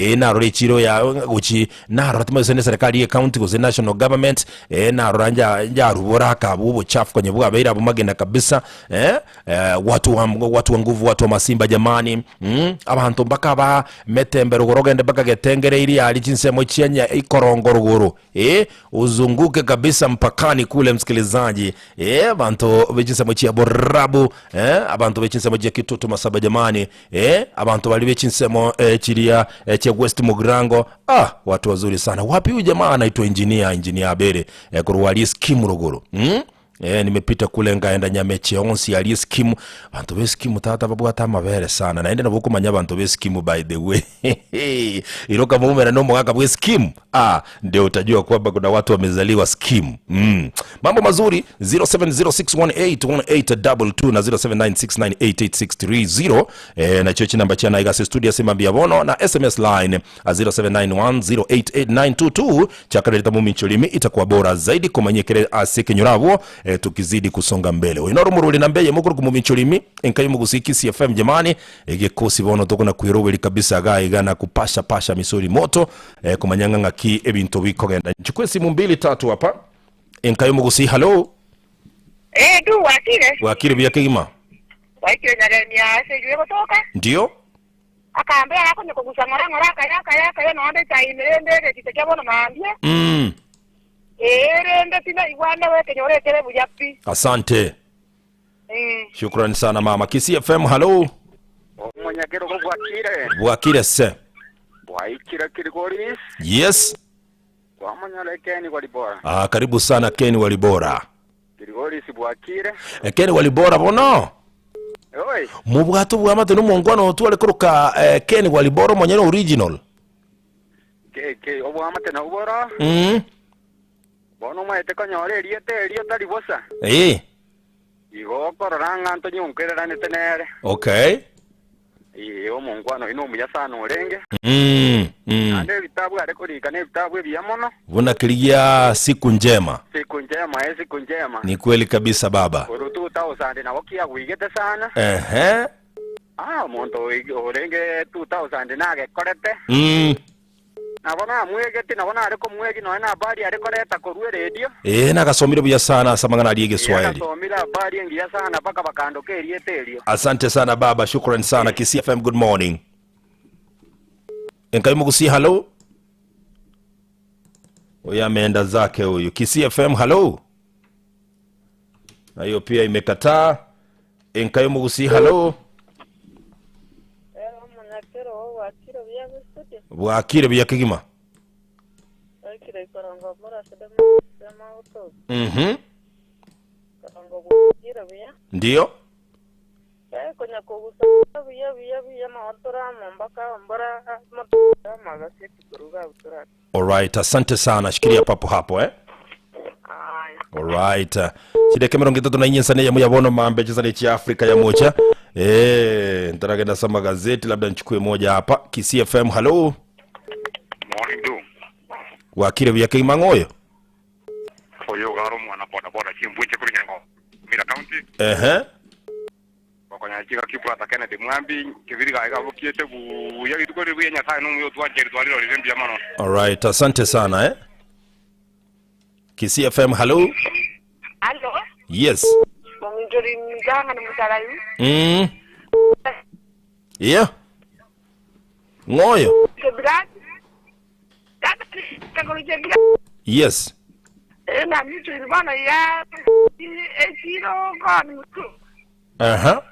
Ee narora echiro ya gochi narora timanyeti gose ne eserekari ye county gose national government ee narora nja njarubora akabwo obochafu konya bwabeire abwo magena kabisa eh, watu wa watu wa nguvu watu wa masimba jamani mm, abanto mpaka ba metembe rogoro ogende mpaka getengere iria aria chinsemo chia nya ikorongo rogoro eh, uzunguke kabisa mpakani kule msikilizaji eh, abanto be chinsemo chia borabu eh, abanto be chinsemo chia kitutu masaba jamani eh, abanto baria be chinsemo eh, chiria eh, chia west mugirango ah, watu wazuri sana wapi huyu jamaa anaitwa engineer engineer abere eh, korwa aria skimu rogoro mm? Eh, nimepita kule ngaenda nyameche onsi aria skimu abanto be skimu tata babwate amabere sana naende nabo okomanya abanto be skimu by the way iroka moumera na omogaka bwe skimu ah, ndio utajua kwamba kuna watu wamezaliwa skimu mm. Mambo mazuri 0706181822 na 0796988630 eh, na chio chinamba chia naiga ase studio ase mambia bono na sms line a 0791088922 chakarereta mominchorimi itakuwa bora zaidi komanyekere ase ekenyoro abwo eh, tukizidi kusonga mbele oyo noro omorweri namba eyemo korwa komominchorimi enka y'omogusii Kisii FM jamani egekosi bono tokona kweroberi kabisa iga iga na kupasha pasha misuri moto eh, komanya ng'a ng'aki ebinto bikogenda nchukue simu mbili tatu hapa enka y'omogusii hallo Eh, du wakire. Bwakire buya kegima. Waikire nyaremia ase eywo egotoka. Ndio. Akambera gakonya kogusa ng'ora ng'ora akaya akaya akaya nonya echaini rende egetito kia bono mambia. Mm. Ee rende tinaigwane gwekenyoro ekere buya pi. Asante. Mm. Shukrani sana mama. Kisii FM, hello. Omonyakerogo bwakire. Bwakire se. Bwaikire Kirigoris. Yes. Kwamonyora Ken Walibora. Ah, karibu sana Ken Walibora. Kirigoris bwakire. Eh, Ken Walibora bono. Oi. Mobwate obwamate nomongwana otware koroka eh, Ken Walibora omonyene original. Ke ke obwamate nabwo boro. Mm. Bono omanyete konyora erieta erio tari bosa. Eh. Igo okorora ng'a ntonyonkereranete nere. Okay. Ee, omonkwana oyio nomuya sana orenge. Mm, mm. Naende ebitabu are korika nebitabu ebiya mono. Buna kerigia siku njema. Siku njema, eh, siku njema. Ni kweli kabisa baba. Korwa 2000 nabo kiagwigete sana. Ehe. Ah, omonto oig- orenge 2000 nagekorete. Mm. Nabo namwegeti, nabo nare komwegi nonya na habari are koreta korwa eredio. Ee, nagasomire buya sana ase amang'ana aria Ee, egeswahili. agasomire habari engiya sana mpaka bakandoka erieta erio. Asante sana baba, shukran sana. Kisii FM, good morning. Enkai Mugusi, hello. Huyu ameenda zake huyu. Kisii FM, hello. Na hiyo pia imekataa. Enkai Mugusi, hello. Ere omonyakero oo bwakire buya bw'estudio? Bwakire buya kegima. Oikire ikorongo morasede mogotoka. Mhm. Ikorongo bwakire buya. Ndio. Ee, konya kogusa buya buya buya noo toramo mpaka mbora motoka amagaseti koruga abwo torate. Alright, asante sana. Shikilia papo hapo eh. Aya. Alright. Chideke mirongo etato na inye nsane yamo ya bono mambe chisane chia Afrika ya mocha. Eh, ntaragenda sama gazeti labda nichukue moja hapa. Kisii FM, hello. Morning du. Wakire buya kegima ng'oyo. Oyo garo mwana boda boda chimbunche kuri nyango. Mira County. Ehe. Gokonya chiga kibwata Kennedy Mwambi kebiri gae gabokiete buya rituko ribuya Nyasaye nomuya otwancheri twarirorire mbuya mono. Alright, asante sana eh. Kisii FM, hello. Alo, Yes. mominchori mtang'ani mosarayu. Mm. Yeah. Ng'oyo. Chebirati. Tata kagoro chebirati. Yes. Ena micho bono ya echiro koni mutu. Aha.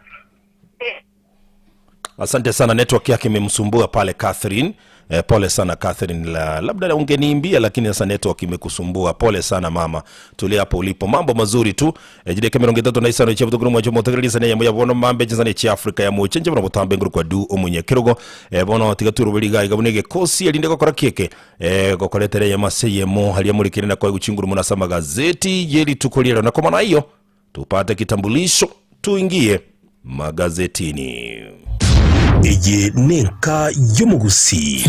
Asante sana, network yake imemsumbua pale Catherine. Eh, pole sana Catherine, la, labda ungeniimbia lakini sasa network imekusumbua. Pole sana mama, tulia hapo ulipo. Mambo mazuri tu eh, jideke mirongo itatu na isano ichebutu kuri mwacho motegererisa ne yamo ya bono mambe chisane chi Africa ya moche nche bono botambe nguru kwa du omunyekerogo eh, bono tiga turuberi gai gabune gekosi erinde gokora kieke eh, gokoretere yema seyemo haria murikire na kwa guchinguru muna sama gazeti yeri tuko na kwa maana hiyo tupate kitambulisho tuingie magazetini. Eye nenka y'omogusii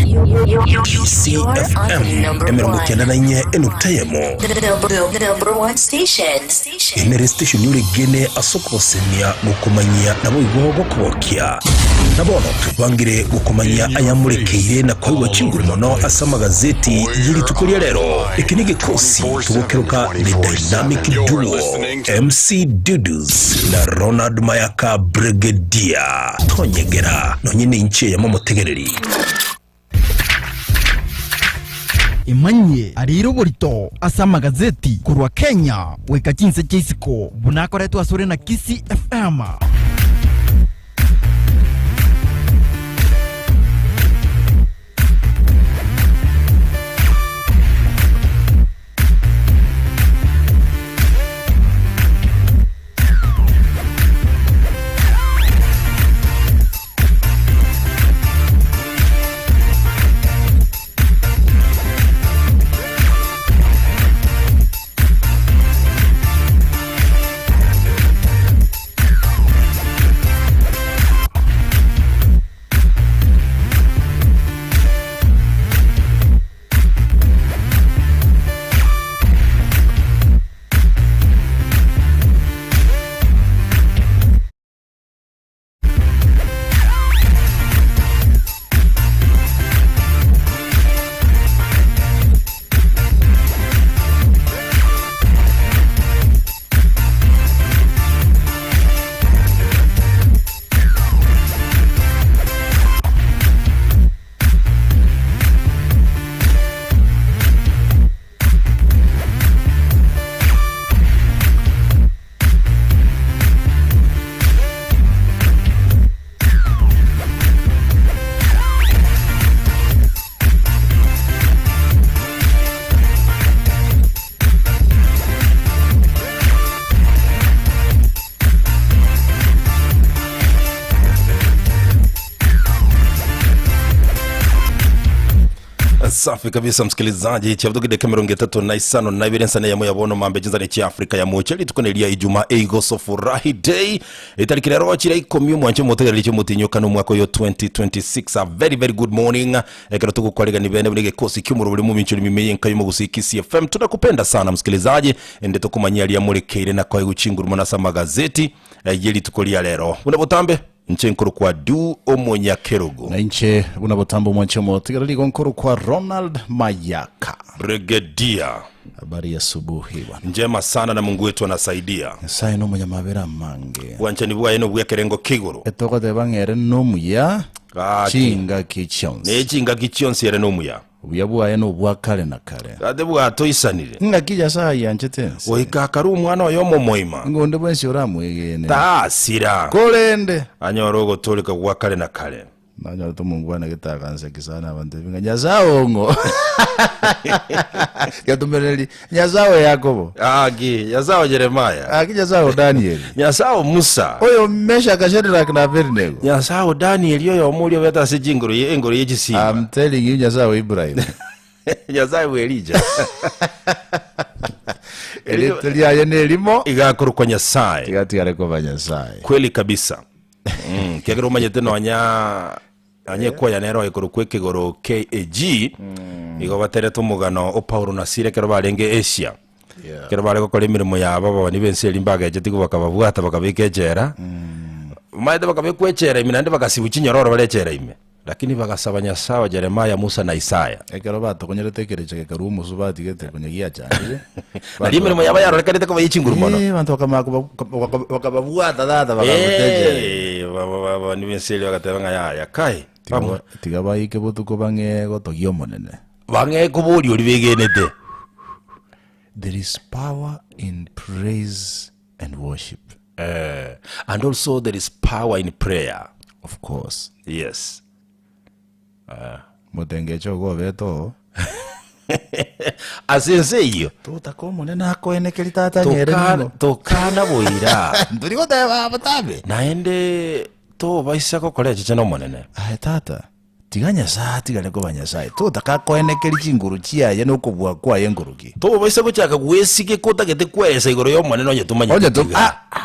CFM emerongo kenda na inye enukta eyemo Ere nere station oregene ase okogosemia, gokomanyia, naboigo gokogokia. Na bono twebangire gokomanyia ayamorekeire na koigwa chinguru mono ase amagazeti ye rituko ria rero. Eke negekosi togokeroka The Dynamic Duo, MC Dudus na Ronald Mayaka Brigadier. Tonyegera nonye nenche eyemo motegereri. Emanyie ariire oborito ase amagazeti korwa Kenya goika chinse chia isiko buna akoretwe asore na Kisii FM. Safi kabisa msikilizaji, chabduki dakika 35 na ibere nsana yamo yabono mambe chinzane chia Afrika ya mocha rituko neria Ijuma eigoso furahi day itariki rero chira ikomi omwanche motegereri chiomotinyoka nomwaka oyo 2026 a very very good morning ekero togokwarigani bene buna egekosi kiomorobori mominchori mimeye enka yomogusii Kisii FM tunakupenda sana msikilizaji ende tokomanyia aria morekeire na koegwa chinguru mono ase amagazeti eh, ye rituko ria rero buna botambe Inche nkorokwa Du Omonyakerogo. Na inche buna botambe omwanche omotigareri igo nkorokwa Ronald Mayaka. Brigadier. Habari ya asubuhi bwana. Njema sana na Mungu wetu anasaidia. Nyasaye nomonyamabera amange. Bwanchani bwaye nobw'ekerengo ki'igoro. Etogoteba ng'a ere nomuya Gaki. chingaki chionsi. Ne chingaki chionsi ere nomuya. Obuya bwaye nobwa kare na kare. Gati bwatoisanire. Ng'aki Nyasae ayanchete ense. Goika akarua Omwana oye omomoima. Ng'a onde bwensi oramwegene. Taasira. Korende. Anyore ogotooreka gwa kare na kare. Nanyorete omongwana gete aganseki sana abanto ebi ng'a Nyasae ong'o? Getomereri, Nyasae o Yakobo. Gaki, Nyasae o Jeremaya. Gaki Nyasae o Danieli. Nyasae o Musa. Oyo Meshaka, Shadrach na Abednego. Nyasae o Danieli oyomo oria obete ase chingoro ye engoro ye chisimba. I'm telling you Nyasae o Ibrahim. Nyasae bwa Elija. Erieta riaye nerimo. Iga akorokwa Nyasae. Tiga atigare koba Nyasae. Kweli kabisa. Mm, kiagera omanyete nonya nonya ekwaya nero ekorokwa ekegoro KAG igo baterete omogano o Paulo na Sila ekero barenge Asia. Yeah. Ekero bare gokora emeremo yabo ababani b'ense eria mbagecheti bakababwata bakabeka echela. Omanyete bakabekwa echela ime naende bagasibwa chinyororo bare echela ime. Lakini bagasaba Nyasae wa Jeremaya, Musa na Isaya. Ekero batokonyerete ekerecha gekarua omosu batigete konya giachandire. Nario emeremo yabo yarorekanete koba ye chinguru mono. Eh, abanto bakamanya koba- koba- bakababwata tata bakabatechera. Eh, ba- ba- ba- ababani b'ense eria bagateba ng'a yaya kai. Tiga ba- Tiga baike botuko bang'ee gotogia Omonene. Bang'ee koboria oria begenete. There is power in praise and worship. Eh, and also there is power in prayer. Of course. Yes. Motengecho ogobete oo. Ase ense eyio. Totaka Omonene akoenekeri tata ng'ere Tokana, nigo. tokana boira. Ntori goteba botambe. Naende tobaisa gokora echeche n'Omonene. Aye tata. Tiga Nyasae atigare koba Nyasae, totaka akoenekerie chinguru chiaye na okobua kwaye nkoroki. Tobaisa gochaka gwesigeka otagete kweresa igoro y'Omonene onye tomanyeti Onye to tiga. ah!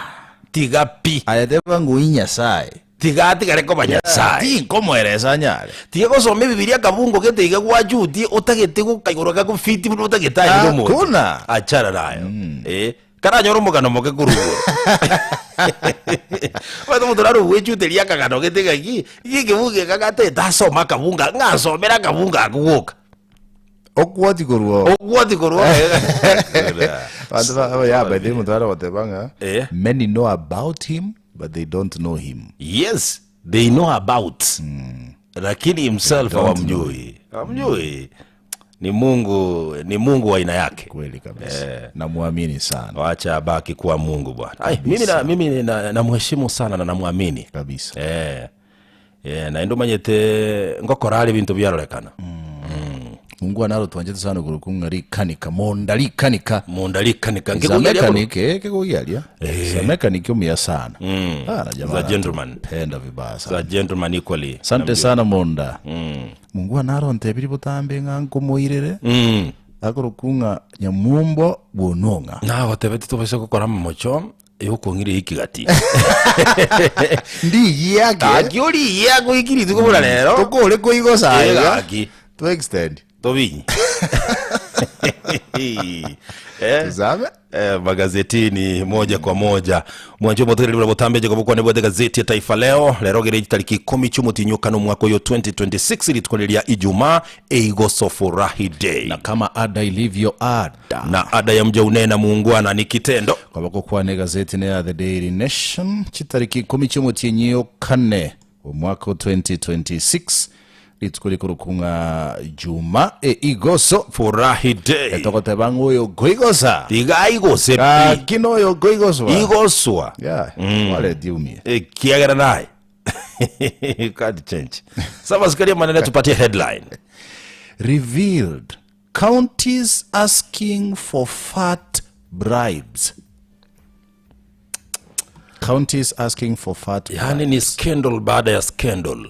Tiga pi. Aye teba ng'o oi Nyasae. Tiga atigare koba Nyasae. Tinkomoeresa anyare. Tiga gosoma Ebibilia akabungo gete iga gwachutie otagete goka igoro gakofiti buna otagete aye buna omonto. Hakuna. Achana nayo. Eh. Karanyore omogano moke korwa igoro. Omanyete omonto nare ogwechuteria akagano gete ng'aki, iga ekebungo eke agatete asome akabungo aka, ng'a asomere akabungo ako goka. Okwoti korwa oo. Okwoti korwa oo. Abanto ba- yeah, by the way, omonto nare goteba ng'a Eh. many know about him but they don't know him. Yes, they know about. Lakini himself They don't know hawamjui. Hawamjui. Ni Mungu, ni Mungu wa aina yake. Kweli kabisa. Namwamini sana. Wacha abaki kuwa Mungu bwana. Ai, mimi na mimi na namheshimu sana na namwamini. Kabisa. Eh. Eh, naende omanyete ngokora are ebinto biarorekana. Mungu anarotwanchete sana korokwa ng'a rikanika monda rikanika Monda rikanika Is a Nkegũgiaria mũno. mechanic eh kegogiaria Is a mechanic omuya sana Ah, na jamaa Is a gentleman. anatupenda vibaya Is sana a gentleman equally. asante sana monda Mungu anarontebirie botambe ng'a nkomoirere akorokwa ng'a nyamumbo bwonong'a Nagotebeti tobase gokora amamocho yokong'ira ekigati. Ndigiake. Gaki origie agoiki rituko buna rero. Tokore koigosa Eh, iga. gaki. To extend. Tobinyi. Eh? Tuzame. Eh, magazetini moja kwa moja mwancho motegereri buna botambe gobokwane bwete gazeti ya Taifa Leo lero gere tariki ikumi chi'omotinyokano omwaka oyo 2026 rituko riria Ijumaa eigoso furahi day Na kama ada ilivyo ada. na ada ya mja unena muungwana ni kitendo Kwaba gokwana egazeti ne ya The Daily Nation chitariki ikomi chi'omotienyi okane omwaka o 2026 rituko rikorokwa ng'a Juma e igoso furahi day etogoteba ng'a oyo okoigosa tiga aigose pi gaki noyo okoigoswa igoswa yeah waleti umie ekiagera naye can't change sasa sikaria manene tupatie headline revealed counties asking for fat bribes counties asking for fat yani ni scandal baada ya scandal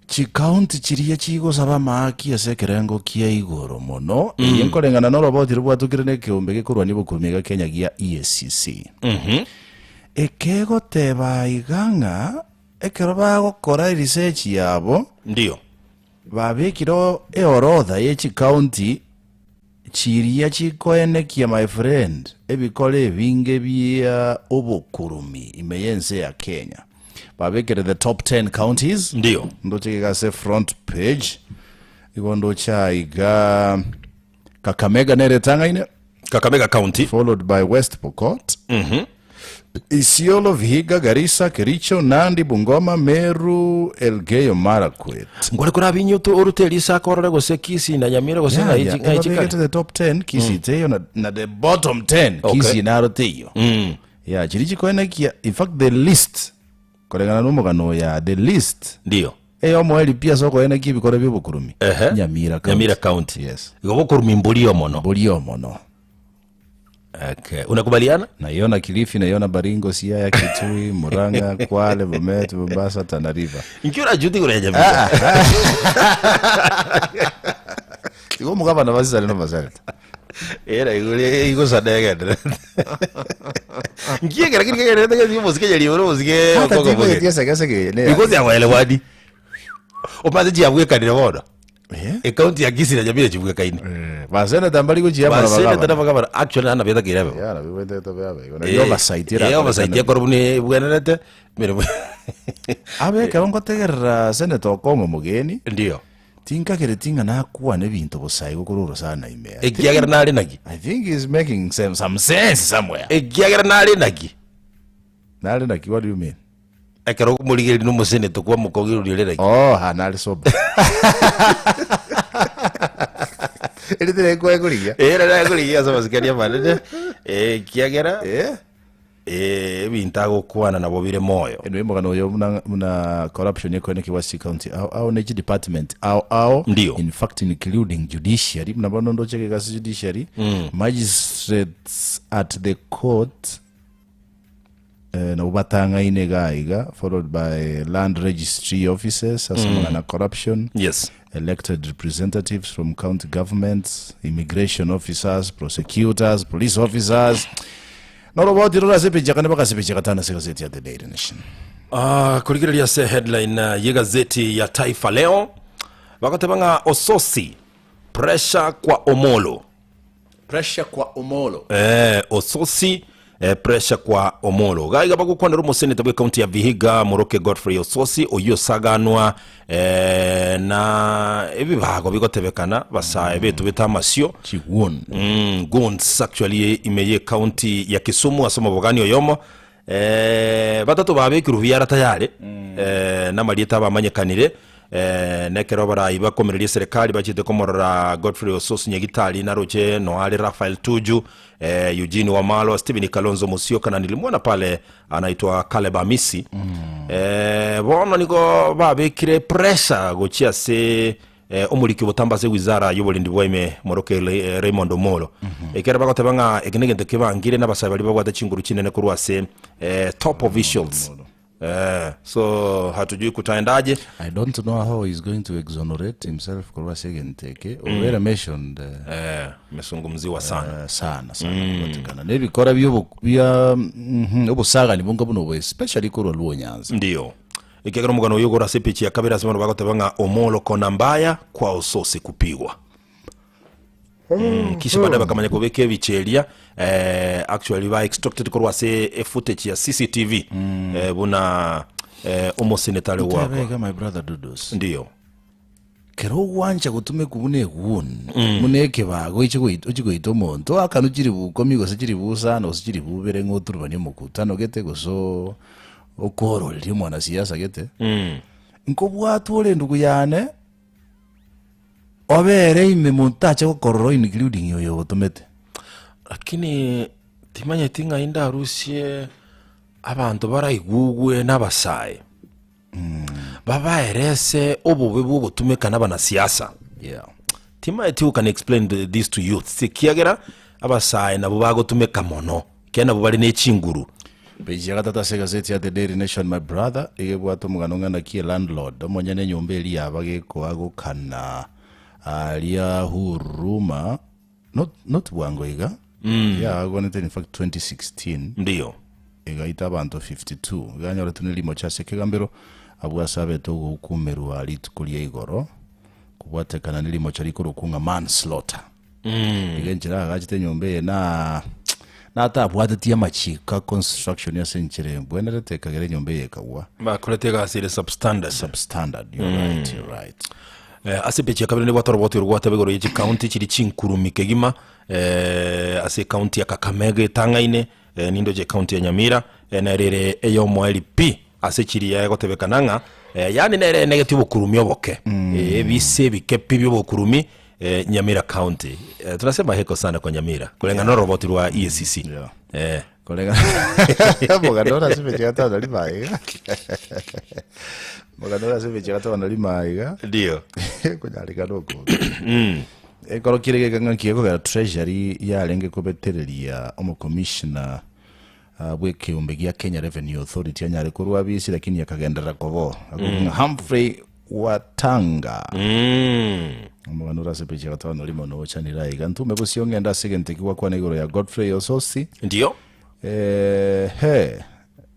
chikaunti chiria chigosaba amaaki ase ekerengo kia igoro mono eye nkoreng'ana na oroboti robwatukire na ekeombe gekorwania obokurumi iga Kenya gia EACC. Ekegoteba iga ng'a ekero bagokora eresearch yabo Ndio. babekire eorodha ye chikaunti chiria chikoenekia my friend ebikore ebinge bia obokurumi ime y'ense ya Kenya. Babekire the top 10 counties. Ndio. Ndoche iga ase front page. Igo ndoche aiga Kakamega nere etang'aine. Kakamega County. Followed by West Pokot. Isiolo, Vihiga, Garissa, Kericho, Nandi, Bungoma, Meru, Elgeyo Marakwet. Ngore korabinye orute risaka orore gose Kisii na Nyamira gose Yeah, ng'ai yeah. chi- ng'ai Ebabegete chikare. the top 10 Kisii teiyo na, na the bottom 10 Okay. Kisii naro teiyo. Yeah, chiri chikoenekia in fact the list koreng'ana nomogano oya the list Ndio. eyomoeri pi ase okoenekia ebikoro bia obokurumi Ehe. Nyamira County. Nyamira County. Yes. Igo bokurumi mburio mono. Mburio mono. Okay. Unakubaliana? Naiona Kilifi, naiona Baringo, Siaya, Kitui, Murang'a, Kwale, Bomet, Mombasa, Tana River. Inki orajuti igoro ya Nyamira? Igo omogabana basisane na omoseneta. Era igoro igosana egenderete. Nki ekero keri kegenderete gesi omosike nyaribo omosike Hata okogo timu boge. etie segesege eye ne Because ya waelewani. Omanyete chiabwekanire bono. Eh? Ekaunti ya Kisii na Nyamira chibwekaine. Baseneta mbari gochia amo na Baseneta bagabana. na bagabana actually nana betakeire abe. Yeah, nabo bwetete babe. Igo nari oversight Eh, oversight ekoro buna ebwenerete mirimo. Abe ekero ngotegerera Senator Okong'o Mogeni. Ndio. Tinkagereti ng'a nakwane ebinto bosa igo korwa orosana ime. I think- Ekiagera nare naki? I think he's making some, some sense somewhere. Ekiagera nare naki? Nare naki, what do you mean? Ekero okomorigereria nomoseneto kwamokogereria ore naki? Oh, ha nare sober. Eri tire kwae korigia. Eh, nare korigia ase amasikani amanene. Eh, ekiagera Eh? eh, ebinto agokwana nabo bire moyo. Anyway, omogano oyo buna buna corruption ekoenekigwa ase chicounty ao ao ne chidepartment ao ao Ndio. in fact including judiciary buna bono ndoche iga ase judiciary magistrates at the court eh, nabo batang'aine iga iga followed by land registry offices ase amang'ana corruption Yes. elected representatives from county governments immigration officers prosecutors police officers noroboti rore ase epeji ya kane mpaka ase epeji ya gatano ase egazeti ya the daily nation Ah, korigereria ase headline ah, y'egazeti ya Taifa Leo bagoteba ng'a Ososi pressure kwa Omolo. Pressure kwa Omolo. Eh, Ososi eh, pressure kwa Omolo. Gaiga bagokwanera omoseneta bwe county ya Vihiga Moroke Godfrey Ososi oyio osaganwa eh, na ebibago bigotebekana basae betubete amasio Chigwon. mm, goons actually ime ye county ya Kisumu ase omobogani oyomo eh, batato babekirwe biara tayari eh, namarieta abamanyekanire eh, nekero abarai bakomereria eserekari bachete komorora Godfrey Ossos Nyagitari naroche noare Raphael Tuju eh, Eugene Wamalwa Stephen Kalonzo Musyoka na nilimwona pale anaitwa Caleb Amisi eh, bono nigo babekire pressure gochia ase eh, omoriki obotambe ase wizara y'oborendi bwa ime moroke eh, Raymond Omolo ekero bagoteba ng'a eke negento kebangire n'abasae baria babwate chinguru chinene korwa ase eh, top officials eh, so hatujui kutaendaje I don't know how he's going to exonerate himself korwa ase egento eke. Obere mentioned eh, eh, imesungumziwa sana eh, sana sana kubatikana nebikora biobo bia mhm, obosagani bonga buna obo especially korwa Luo Nyanza. Ndio ekiagera omogano oyo ogora ase epichi ya kabere ase bono bagoteba ng'a Omolo kona mbaya kwa Osose kupigwa Mm, kisha baadaye bakamanya kobeka ebicha eria eh, actually ba extracted korwa ase efootage ya CCTV eh, buna eh, omosenetari gwakwa Tebega my brother Dudos. ndio Kero ogwancha gotumekwa buna egun, buna ekebago oiche goit ochie goita omonto, oakanwe chiribu ikomi gose chiribu isano gose chiribu ibere ng'a oturubanie omokutano gete gose oo okoororeria omwanasiasa gete, nkobwatwa ore endugu yane, obere ime monto tache gokorora including oyo ogotomete. Lakini timanyeti ng'ai ndarusie abanto baraigugwe nabasae. Babaerese obobe bw'ogotumeka n'abanasiasa. Yeah. Timaeti who can explain this to youths ekiagera abasae nabo bagotumeka mono ekiagera nabo bare ne chinguru. Page ya gatato ase egazeti ya The Daily Nation my brother, iga ebwate omogano ng'a naki elandlord omonyene enyomba eria yaba gekoa gokana aria Huruma not, not bwango iga yaagwanete in fact 2016 Ndiyo. egaita abanto 52 iganyoretwe ne rimocha ase ekegambero abwo ase abete ogohukumerwa rituko ria igoro kobwatekana ne rimocha rikorokwa ng'a manslaughter iga enchera agachete enyomba eye na natabwatetie amachiko a construction ase enchera ebwenerete ekagera enyomba eye ekagwa Bakorete egasi ere substandard. substandard you're right, you're right. Eh, ase epeji ya kabere nibwate oroboti orwo gwateba igoro ye chikaunti chiri chinkurumi kegima eh, ase ekaunti ya Kakamega etang'aine eh, nindoche ekaunti ya Nyamira eh, nere ere eyomoeri pi ase chiria egotebekana ng'a eh, yaani nere enegetie obokurumi oboke eh, ebise ebike pi biobokurumi eh, Nyamira county eh, tunasema heko sana kwa Nyamira kulengana na oroboti rwa EACC Yeah. eh. Kolega mogano ora ase emechi gatano rima iga mogano ora ase emechi gatano rima iga ndio konyareka nokobe ekoro kire geka ng'a nkiye kogera treasury yarenge kobetereria omocommissioner ah, bw'ekeombe gia Kenya Revenue Authority anyare korwa abisi lakini akagenderera kobo mm. Humphrey Watanga mm. omogano ore ase epeji ya gatano rimo nochanire aiga ntume bosio ng'ende ase egento eki gwakwana igoro ya Godfrey Ososi ndio eh, he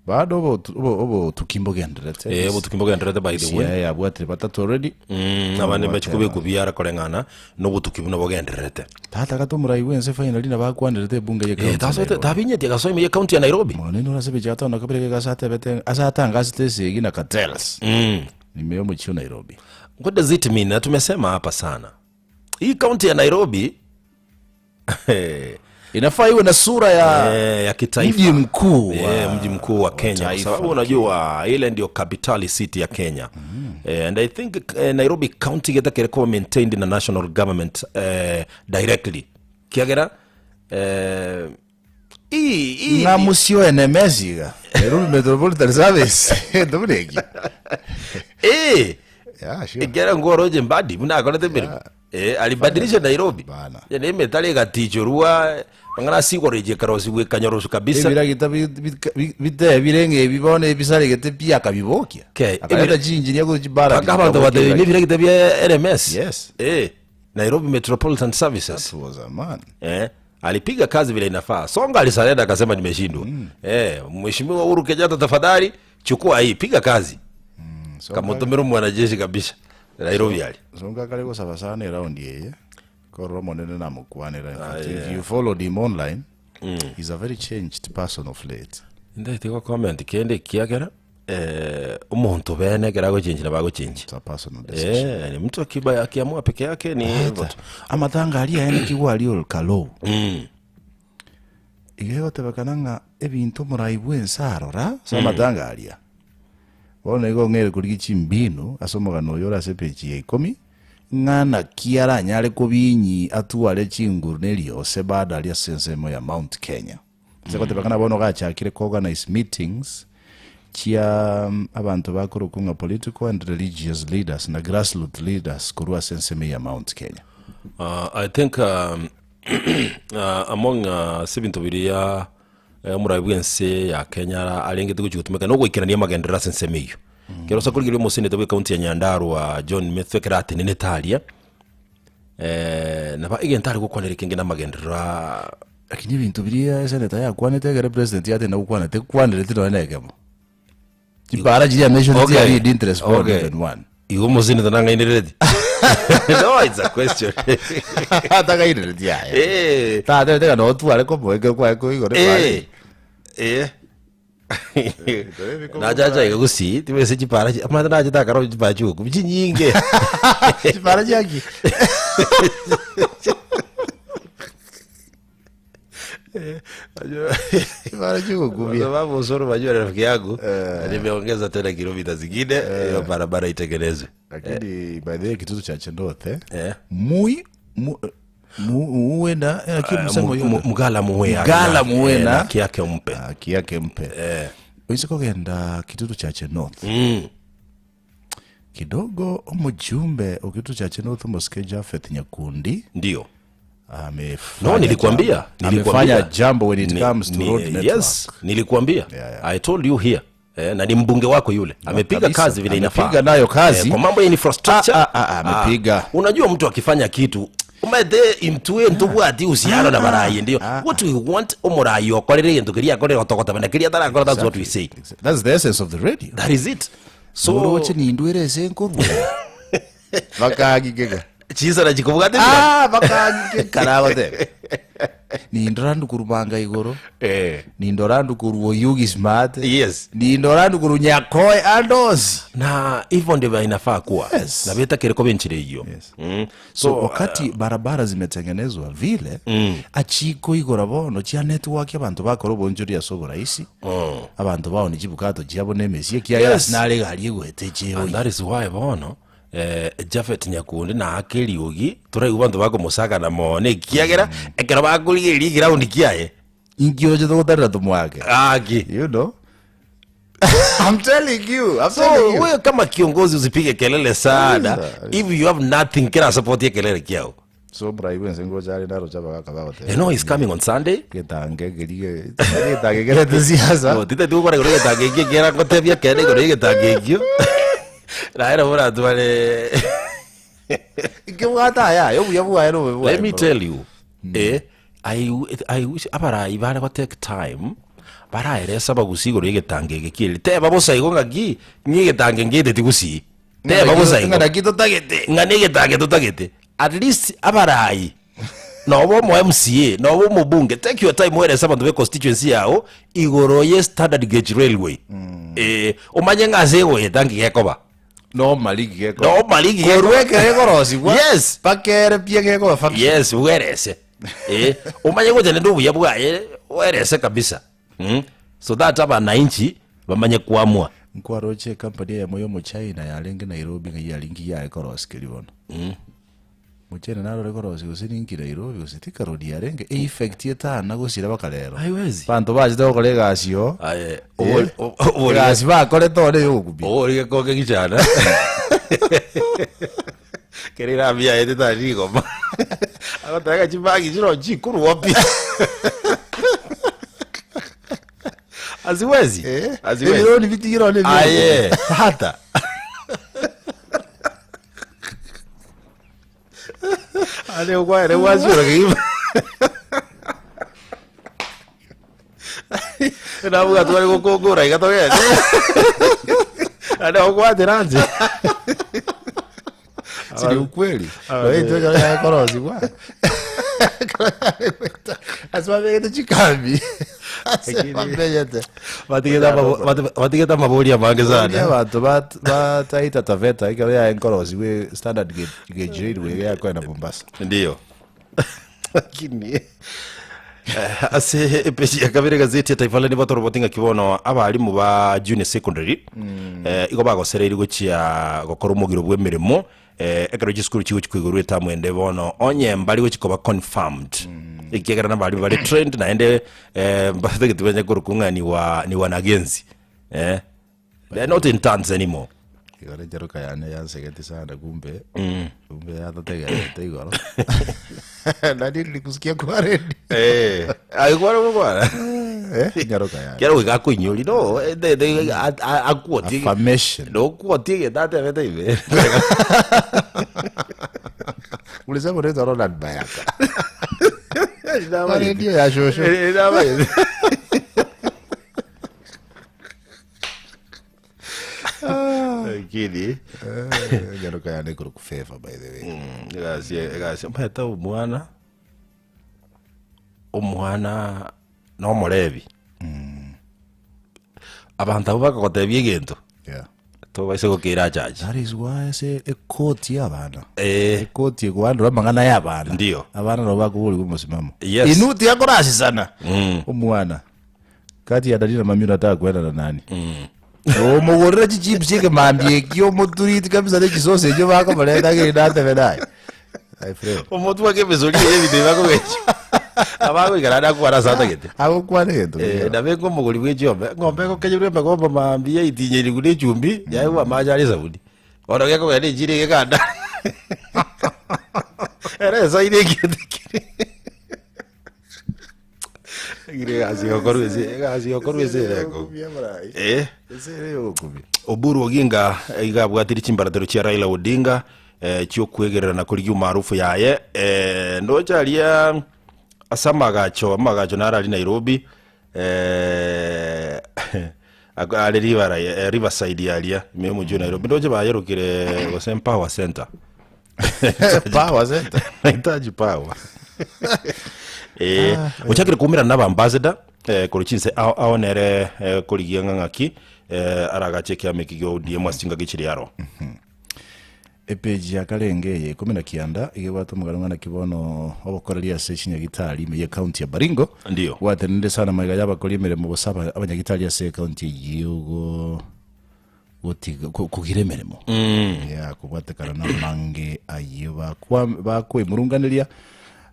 bado obo- obo- obotuki mbogenderete eh, obotuki mbogenderete by the way CIA yabwatire batatu already Mm, abande mbachikobekwa biara koreng'ana nobotuki buna bogendererete tata gata omorai bwense finally nabakwanerete ebunge ye Eh, county ya tasoete Nairobi. tabinyetie gasoa ime ye county ya Nairobi Monene ore ase epeji ya gatano na kabere geka ase atebete ase atangasete esegi na cartels mm. ime yomochie o Nairobi What does it mean? Na tumesema hapa sana hii kaunti ya Nairobi inafaa iwe na sura ya eh, ya kitaifa mji mkuu wa- Eh, mji mkuu wa Kenya kwa taifa sababu la unajua ile ndio capital city ya Kenya eh, and I think eh, Nairobi county getakere kuba maintained na national government eh, directly kiagera eh, hii hii ng'a musio NMS iga Nairobi Metropolitan Service ndomureki eh yeah, sure. ikera ngoroje mbadi buna akorete mirimo eh, alibadilisha Nairobi Bana. yani emetare egatichorwa mang'ana asigoroje ekarosigwa ekanyorosu kabisa ebiragita bitebire ng'a ebi bono ebisaregete pi akabibokia Okay, akareta chinjinia gochia chibara Mpaka abanto batebire nebiragita bia NMS Yes. eh, Nairobi Metropolitan Services That was a man. eh, alipiga kazi vile inafaa. Songa alisarenda akasema nimeshindwa. Eh, Mheshimiwa Uhuru Kenyatta tafadhali chukua hii, piga kazi. Songa- Kamutumira mwanajeshi kabisa Nairobi ali Songa kare gosaba sana eraundi eye. Korora omonene namokwanera. In fact, yeah. if you followed him online, he's a very changed person of late. Ntaete go comment kende ekiagera eh, omonto bene ekero agochenji nabo agochenji. It's a personal decision. Eh, ni mtu akiba akiamua peke yake ni hivyo tu. Amatanga aria aye naki gwaria Olkalou. Iga egotebekana ng'a ebinto omorai bwense arora ase amatanga aria. Bono igo ong'eire korigia chimbinu ase omogano oyo ore ase epeji ya ikomi, ng'a naki aranyare kobinyi atware chinguru na eriose bado aria ase ensemo ya Mount Kenya. Ase gotebekana bono gachakire ko organize meetings chia abanto bakorokwa ng'a political and religious leaders na grassroot leaders korwa ase ensemo eye ya Mount Kenya. Uh, I think um, uh, among uh, ase ebinto biria eh, omorai bw'ense ya Kenya ara- arengete gochia gotumeka na ogoikerania amagenderero ase ensemo eyio. Ekero ase korigereria omoseneta bwe county ya Nyandarua John Methu ekero atenenete aria, eh, nabo egento are gokwanera ekenge na amagenderero aa Lakini ebinto biria eseneta yakwanete ekero president yatenda gokwana tekwanereti nonya na ekemo. Chipara chiria mentioned Okay. chiari in interest board Okay. even one. Igo omoseneta nang'ainerereti? No, it's a question. Tang'ainereti yaya. Eh. Tatebete ng'a notware komoa ekero kwaye koigoro Eh. Eh. Nachacha iga gusii tibese chipara chi- amanyete nachete akaro chipara chigoku chinyinge. Chipara chiaki. Chipara chigokubia. Kwa sababu usoro unajua rafiki yangu nimeongeza tena kilomita zingine hiyo barabara itengenezwe. Lakini by the way kitutu cha Chendothe Eh. mui mu, mu, muwena eh, lakini msemo Mu- yote. mu- Mugala muwe Mugala muwe na- haki yake umpe. haki yake mpe oise kogenda kitutu cha Chenothe Mm. kidogo omujumbe okitutu cha Chenothe omosike Japhet Nyakundi Ndio. amefanya No, nilikwambia, jambo. nilikwambia. amefanya jambo when it Ni- comes to ni- road network Yes, nilikwambia. Yeah, yeah. I told you here. Eh, na ni mbunge wako yule amepiga kabisa. kazi vile inafaa. Amepiga nayo kazi. Eh, kwa mambo ya infrastructure. Ah, ah, ah, amepiga. Unajua mtu akifanya kitu umete intue ntubwati uhusiano na barayi ndio what we want omurayi okorere gento kiria akorere otogota bana kiria atarakora that's what we say that's the essence of the radio that is it so oroche nindwere ase nkorwa bakagigega chisa na chikobwate Ah, bakagigeka nagoteba nindora ndukurubanga igoro eh nindora ndukuru oyugi smart yes nindora ndukuru nyakoe andosi na hivyo ndivyo inafaa kuwa Yes. na betakere ko benchire iyo Yes. mm. so, so, wakati barabara zimetengenezwa vile mm. achiko igora bono chia network abantu bakora obonchoria ase oborahisi mm. abantu baoni chibukato chiabo na emesie kiagera Yes. nare egari egwete echeo And that is why bono eh, Japhet Nyakundi na akeriogi turaigwa bantu bakomosaka na mone ekiagera ekero bakorigereria egiraundi kiaye inkioche togotarera tomwake aki you know I'm telling you, I'm so telling you. wewe kama kiongozi usipige kelele sana Kabisa. if you have nothing kira support ya kelele kiao So mrai bwense ngocha ari naro chaba kaka you know he's coming on Sunday getange kerige getange kerete siasa no tite tukora igoro getange ekio kiera ngotebia kende igoro getange ekio naere boratware ikibwata aya yo buya bwaye no bwaye let me tell you eh, I, I wish abarai bare go take time baraeresa bagusi igoro yegetange eke kieri teba bosa igo ng'aki ng'a egetange ngeteti gusii teba bosa igo ngana kitotagete ng'a na egetange totagete at least abarai nobo omo mca nobo omobunge take your time weresa abanto be constituency yao igoro ye standard gauge railway eh, omanye ng'a ase egoeta nki gekoba no marigi geko no marigi gekoba. korwekere egorosigwa Yes. bakere pia gekoba function yes werese eh omanye gocha nende obuya bwaye werese kabisa mm? so that abananchi bamanye kuamua nkwaroche ecompany eyemo ya omochina yarenge nairobi ng'ai yaringi yaye korosikeri bono mochina narore korosi gose ninki nairobi gose tikarodi yarenge effect etana gosira baka rero Haiwezi. banto bachete gokora egasi oo Aye, Eh, obori egasi bakorete one yogokubia obori gekonge gichana kere irambia ete tarigoma agotega chibagi chiro chikurwa pi haziwezi haziwezi ebironi bitigire one Aye. hata ane okwaere gwachura kegima nabuga tware gokongora iga togende ane okwatera nche Siri ukweli. Oyo ekero yakorosigwa. Ekero yaregweta, ase babegete chikambi. Ase bamenyete. Batigete amabo- bati- batigete amabori amange Oria sana. abanto bat- ba Taita Taveta ekero yaye nkorosigwa standard gauge railway yakoenda Mombasa. Ndiyo. Lakini eh, ase epeji ya kabere gazeti ya Taifa Leo nigo toroboti ng'aki bono abarimu ba junior secondary eh, igo bagosereiri gochia gokora omogiro bw'emeremo eh, ekero chisukuru chigochi koigorwa etamu ende bono onye mbari gochi koba confirmed ekiagera nabarimu bare trained naende eh, mbatagete banye korokwa ng'a ni wa ni wanagenzi eh, they are not interns anymore Igoro encharoka yane yansegeti sana kumbe kumbe yatotegerete igoro nari nilikusikia kwa redio Eh, aigwara gokwana eh encharoka yane kero goika akoinyori no eh, de- de- a- a- akuotie affirmation nokuotie egento atebete ime ulisema unaitwa Ronald Bayaka kwa redio ya shosho Lakini encharoka yane ikoro kufeva by the way egasi egasi omanyete omwana omwana na omorebi abanto abwo bakagotebia egento yeah tobaise gokera achache that is why I say ekoti ya abana Eh. ekoti egwandora amang'ana ya abana Ndio. abana nabo bakoborigwa omosimamo Yes. inu tiakorasisana omwana kati ya dadi na mami unataka kwenda na nani omogorera chichips ekemambia ekio omoturiti kabisa ne chisosi ekio bakomoreta geri natebe naye My friend. omotwe ake emesori eye ebinto ebi bakogecha abagoikara ande akwana ase atagete agokwana egento Eh, kegima. nabe nkomogori bwe chiombe eng'ombe egokenyerwa emegombo mambia itinyerigwe na echumbi yaegwa amache are esabuni bono gekogenda echiro egekanda ere esaire egento kere Lakini egasi yokorwa ase egasi yokorwa ase ere engobu. Ogokumia morai. Eh. Ase ere yogokumia. Oburu Oginga iga abwatire chimbaratero chia Raila Odinga eh, chiokwegerera na korigia umaarufu yaye eh, ndoche aria ase amagacho amagacho naro aria Nairobi eh, ako- are ribara eh, Riverside aria ime omochie o Nairobi ndoche bayerokire gose Power Center Power center. nahitaji power eh, ochakire kuumerana na abambassador eh, korwa chinse ao ao nere eh, korigia ng'a ng'aki eh, aragache ekiama eki gia ODM ase chingaki chiria aro Epeji ya karenge eye ikomi na kianda iga ebwate omogano ng'a naki bono obokoreri ase chinyagitari ime y'ecounty ya Baringo Ndio. bwatenenire sana magega y'abakori emeremo gose aba- abanyagitari ase ecounty eyio go gotiga ko- kogira emeremo yeah, kobwatekana na amange ayio bakwa bakoemurunganeria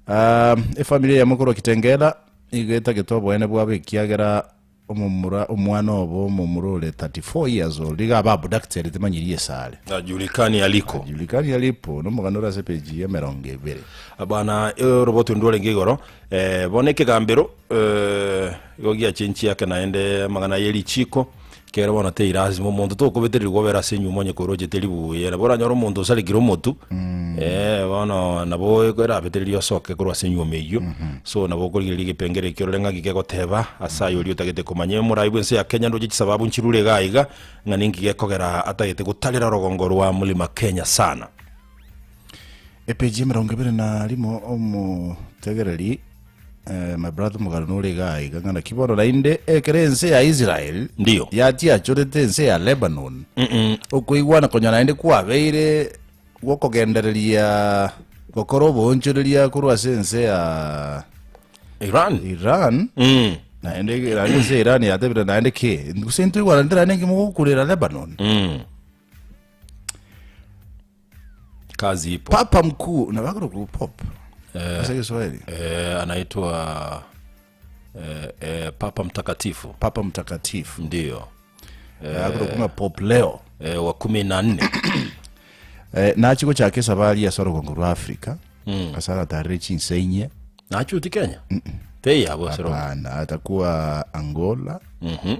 um, efamiri eyemo korwa Kitengela iga etagete oboene bwabo ekiagera omomura omwana obo omomura ore 34 years old iga aba abducted timanyiri esare ajulikani aliko julikani alipo nomogano ore ase epeji ya emerongo ebere Bwana oroboti ndwarenge igoro eh, bono ekegambero eh, igo giachenchia ake naende amang'ana ye richiko Ekero bono tei lasima omonto tokobetererigwa obere ase enyuma onye korochete ribuya, nabo oranyore omonto osarekire omotu, eh, bono nabo erabetererie osoke korwa ase enyuoma eyio, so nabo okorigereria egepengere ekio orore ng'aki kegoteba ase aye oria otagete komanya. Omorai bw'ense ya Kenya ndoche chisababu nchirure iga iga, ng'a ninki gekogera atagete gotarera orogongo rwa Mlima Kenya sana. Epeji emerongo ebere na rimo omotegereri eh, my brother omogano nore iga iga ng'a naki bono naende ekero ense ya Israel Ndiyo. yatiachorete ense ya Lebanon okoigwana konya naende kwabeire gokogendereria gokora oboonchoreria korwa ase ense ya Iran. Iran Mm. naende naende ense ya Iran yatebire naende ki gose ntoigwananete naende nki mogokurera Lebanon Mm. Kazi ipo. Papa mkuu na bakoro pop ase Kiswahili Eh, anaitwa eh, eh, Papa Mtakatifu. Papa Mtakatifu Ndio. eh, Pop Leo Eh, wa 14. eh, nachi gochaka esabari ase orogongo rwa Africa mm. ase aratarire chinse inye Nachuti Kenya. Tei abo sero. Hapana, atakuwa Angola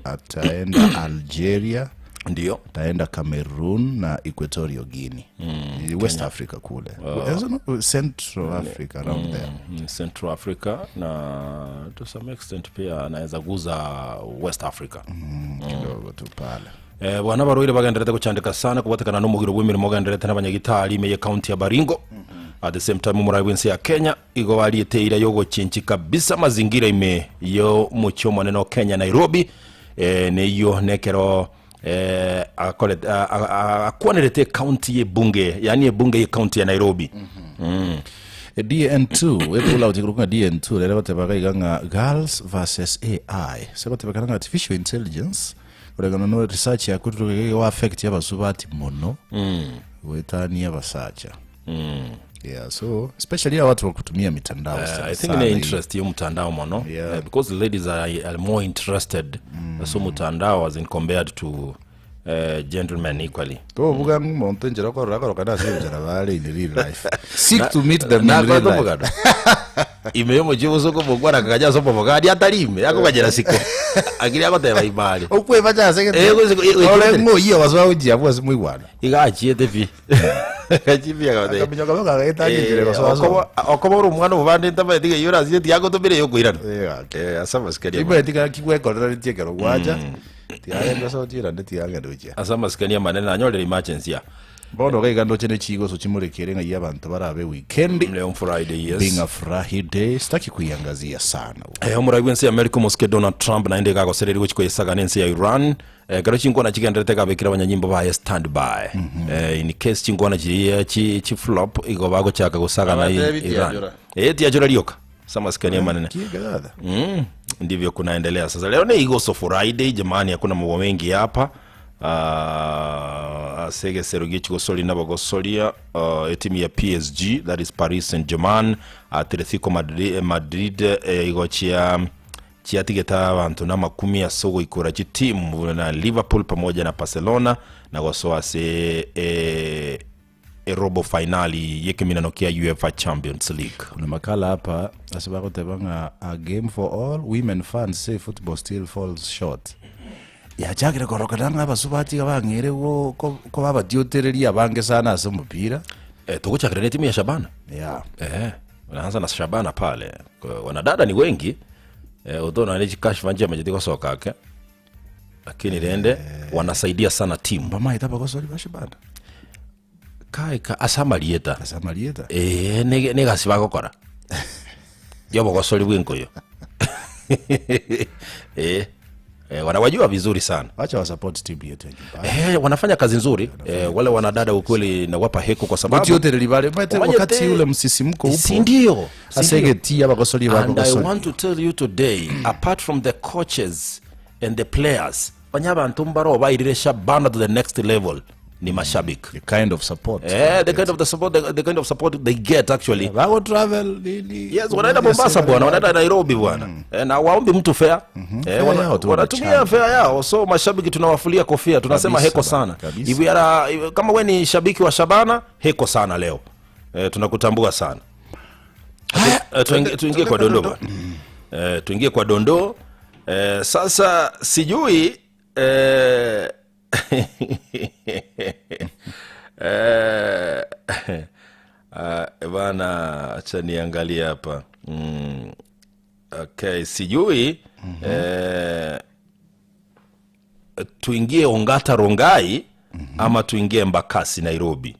ataenda Algeria. Ndio. Taenda Cameroon na Equatorial Guinea. West Africa kule. Oh. Central Africa around there. Central Africa na to some extent pia anaweza guza West Africa. Kidogo tu pale. Eh, bwana barwaire bagenderete gochandeka sana kobwatekana na omogiro bwa emeremo ogenderete na abanyagitari ime ye county ya Baringo. At the same time omorai bwense ya Kenya igo bariete eira yogochinchi kabisa mazingira ime yo omochie omonene o Kenya Nairobi eh, neyio nekero eh, akorete a- a- a- akwanerete ecounty ye ebunge yaani ebunge ye county ya Nairobi. DN2 epull out ikorokwa ng'a DN2 rero egoteba iga ng'a girls versus AI ase egotebekana ng'a artificial intelligence Koreng'ana no research yakorire iga igo affect abasubati mono goetania abasacha. Yeah, so especially hawa watu wa kutumia mitandao sana I think sana ne hii. interest yo mtandao mono Yeah. because ladies are more interested so mtandao as in compared to gentlemen equally Tobuga ng'a omonto enchera okorora akoroka ase enchera bare in real life. Seek to meet them in real Nakorete life. omogano ime yomochie bosongo omokwana akagacha ase omobogani atari ime akoganyera siko akiri agoteba ime are Okwebacha ase gete. Eh, gose- eh, Ore eh, ng'oyie abasoa gochia abwo ase moigwana. Iga achiete pi Agachia pi agateba Akaminyoka boka agaeta enchera gosoa sobo. Okoba ore omwana obande ntabaeti iga eyio orasirie tiagotomire eyokoirana. Eh, gaki. Eh, ase amasikani amanene. Timanyeti gaki gwekoreretie ekero gwacha tiagenda sochi naende tiagenda gochia. Ase amasikani amanene nanyorire emergency aa. Bono iga iga ndoche ne chigoso chimorekere ng'ai abanto barabe weekend Leo Friday, yes. being a Friday sitaki kuiangazia sana. Eh, omorai bw'ense ya Amerika omosike Donald Trump naende iga agosereria gochia koesaga nense ya Iran Ekero chinkwana chigenderete gabekire abanyanyimbo baye stand by. In case chinkwana chiria chi, chi flop igo bagochaka gosaga na Abatebi Iran. tiachora. Eh, tiachora rioka. Samasikani amanene. Kigatha. Ndivyo kunaendelea sasa. Leo ni Igoso Friday jamani, hakuna mambo mengi hapa. Ase egesero gie chigosori nabagosoria etimu ya PSG that is Paris Saint-Germain Atletico Madrid, Madrid igo chia Chiatigete abanto namakumi ase ogoikora chitimu buna Liverpool pamoja na Barcelona na gosoa ase erobo fainali y'ekeminano kia UEFA Champions League. Kuna makala hapa ase bagoteba ng'a a game for all women fans say football still falls short. Yachakire korokana ng'a abasubati iga bang'eire go- ko- koba abatiotereria abange sana ase omopira. Togochakera netimu ya Shabana. Yeah. Unaanza na Shabana pale. Wanadada ni wengi. Although na chikashfa nje gosoka ake. Lakini rende wanasaidia sana timu. Mbamaete abagosori ba Shabana. Kai ka ase amarieta. Ase amarieta. Eh, negasi bagokora. Yobogosori bw'enkoyo. Wanawajua vizuri sana. Wacha wa support team yetu ya nyumbani. Wanafanya kazi nzuri. Wale wanadada ukweli nawapa heko kwa sababu Batiotereri bare maete Omanyete wakati ule msisimko upo. Si ndio? Si ndio? Asegeti abagosori And I bagosori. want to tell you today apart from the coaches and the players onye abanto mbaro bairire Shabana to the next level ni mashabiki. The kind of support. The kind of the support, the kind of support they get actually. Yeah, bago travel nini? Yes, wanaenda Mombasa bwana, wanaenda Nairobi bwana. Na waombi mtu fare. Fare yao tu Wanatumia wanachanga. fare yao. So mashabiki tunawafulia kofia, tunasema Kabisa heko bana, sana. kabisa. If you are a, kama we ni shabiki wa Shabana, heko sana leo. Tunakutambua sana. Tuingie kwa dondoo bwana. Tuingie kwa dondoo. Sasa sijui bana, acha niangalie hapa. Okay, sijui tuingie Ongata Rongai ama tuingie Embakasi Nairobi.